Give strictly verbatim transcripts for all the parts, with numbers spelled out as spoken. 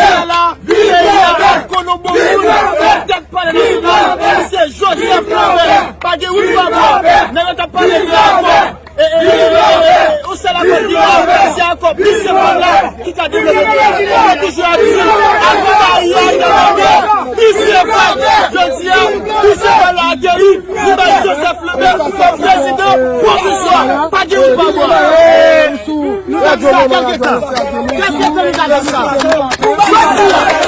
Jodi a la, peyi a, konnen yon bon moun, tèt palè nasyonal, misye Joseph Lambert, pa gen wout pa bò, nèg yo t ap pale de akò. E, e, e, e, e, ou sèl akò ki la, se akò Bicefal la ki ka devlope peyi a. Mwen toujou ap di, avan Maria te mande Bicefal. Jodi a, Bicefal la akeri, li bay Joseph Lambert kòm prezidan pwovizwa. Pa gen wout pa bò. Nou t ap sa kèlke tan. Kèlke tan nou t ap sa. Jodi a,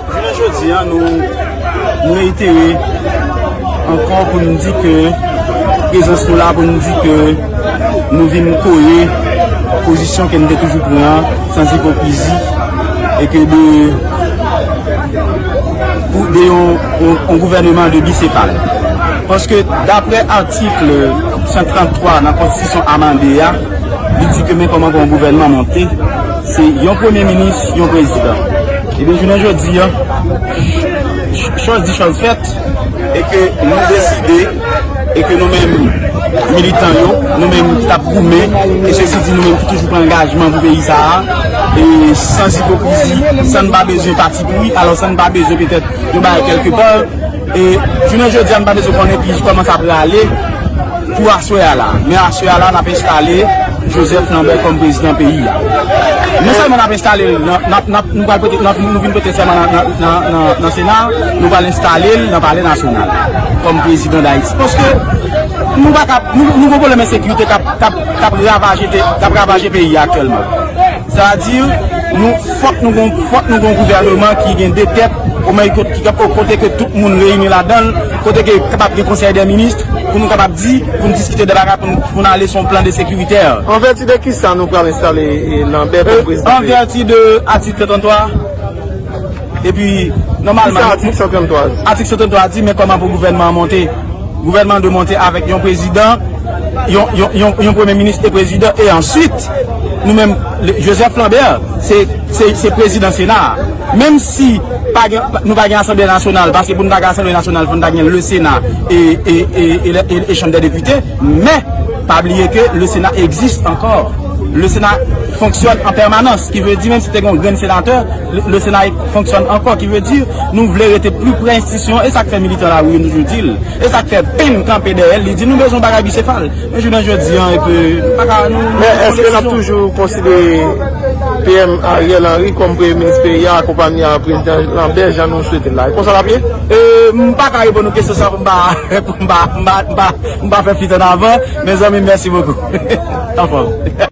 Jounen jodi a, nou, nou reitere ankò pou n di ke prezans nou la, pou n di ke nou vin kore pozisyon ke n te toujou pran an, san ipokrizi, e ke de, pou, de yon, yon, yon gouvèneman de bisefal. Paske, daprè atik san trant twa nan konstitisyon amande a, li di ke men kòman pou yon gouvènman monte, se yon premye minis, yon prezidan. Ebyen, jounen jodi a, ch-, ch-, chòz di chòz fèt, e ke nou deside, e ke nou menm militan yo, nou menm ki t ap goumen, e sesi di nou menm ki toujou pran angajman pou peyi sa a, e san ipokrizi, san n pa bezwen patipri, alò san n pa bezwen petèt yon bagay kèlke pa, e jounen jodi a, n pa bezwen konnen pi kòman sa prale pou aswè a la. Men aswè a la, n ap enstale Joseph Lambert kòm prezidan peyi a. Non sèlman n ap enstale l nan, n ap, n ap, nou pral prete, n ap, nou vin prete sèman nan, nan, nan, nan, nan Sena, nou pral enstale l nan Palè Nasyonal kòm prezidan Dayiti. Paske nou pa ka, nou, nou gon pwoblèm ensekirite k ap, k ap, k ap ravaje, te- k ap ravaje peyi a aktyèlman. Sa vle di, nou, fòk nou gon, fòk nou gon gouvèneman ki gen de tèt, o mwen ki, ki, kote ke tout moun reyini ladan l, kote ke kapab gen konsèy dè minis, pou nou kapab di, pou n diskite de bagay, pou n, pou n ale sou yon plan de sekirite. An vèti de kisa nou pral enstale, e, Lambert kòm prezidan peyi? An vèti de atik san trant twa, epi, nòmalman, kisa atik san trant twa di? Atik san trant twa di, men kòman pou gouvènman an monte. Gouvènman an dwe monte avèk yon prezidan, yon, yon, yon, yon premye minis e prezidan, e answit, nou menm, le- Joseph Lambert, se, se, se prezidan Sena a. Menm si pa gen, nou pa gen Asanble Nasyonal, paske pou n ta gen Asanble Nasyonal, fò n ta gen le Sena e, e, e, e, e, e Chanm dè Depite, men pa bliye ke le Sena egzis ankò. Le Sena fonksyòn an pèmanans, ki vle di menm si te gen yon grenn senatè, le, le Sena fonksyòn ankò, ki vle di nou vle rete pli pre enstitisyon, e sa k fè militan lari yo nou toujou di l. E sa k fè P N kanpe dèyè l, li di nou bezwen yon bagay bisefal. Men jounen jodi a, epi, nou pa ka, nou, nou Men pran èske n ap desizyon. Toujou konsidere P M Ariel Henry kòm premye minis peyi a, akonpanye a prezidan Lambert, jan nou swete l la. E konsa l ap ye? E, m pa ka reponn ou kesyon sa pou m pa, pou m pa, m pa, m pa, m pa fè fite ann avan. Mezanmi, mèsi bokou. Anfòm.